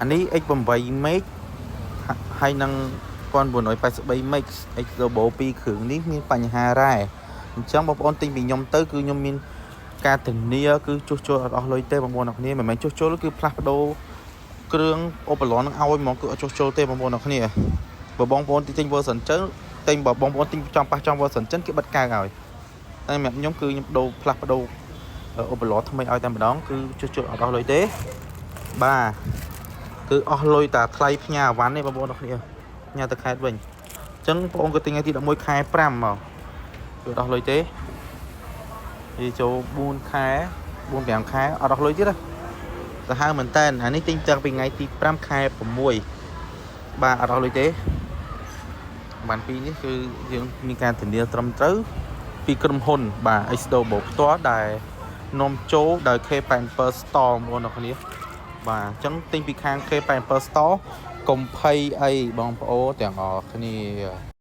អានេះ X8 Max ហើយនឹង1983 Max X Turbo 2គ្រឿងនេះមានបញ្ហារ៉ែអញ្ចឹងបងប្អូនទិញពីខ្ញុំទៅគឺខ្ញុំមានការធានាគឺជួសជុលអត់អស់លុយទេបងប្អូនអរគ្នាមិនមែនជួសជុលគឺផ្លាស់ប្ដូរគ្រឿងឧបករណ៍នឹងឲ្យហ្មងគឺអត់ជួសជុលទេបងប្អូនអរគ្នាបើបងប្អូនទិញ version ចឹងទិញបើបងប្អូនទិញចំប៉ះចំ version ចឹងគេបិទកាវឲ្យតែសម្រាប់ខ្ញុំគឺខ្ញុំដូរផ្លាស់ប្ដូរឧបករណ៍ថ្មីឲ្យតែម្ដងគឺជួសជុលអត់អស់លុយទេបាទគឺអស់លុយតាថ្លៃផ្ញើអវ៉ាន់នេះបងប្អូនអរគ្នាផ្ញើទៅខេត្តវិញអញ្ចឹងបងប្អូនក៏ទិញថ្ងៃទី11ខែ5មកគឺអត់អស់លុយទេវាចូល4ខែ4 5ខែអត់អស់លុយទៀតណាសាហាវមែនតើអានេះទិញតាំងពីថ្ងៃទី5ខែ6បាទអត់អស់លុយទេបានពីរនេះគឺយើងមានការធានាត្រឹមត្រូវពីក្រុមហ៊ុនបាទ Xdobo ផ្ទាល់ដែលនាំចូលដោយ K87 Store បងប្អូនអរគ្នាបាទអញ្ចឹងទិញពីខាង K87 Store កុំភ័យអីបងប្អូនទាំងអស់គ្នា។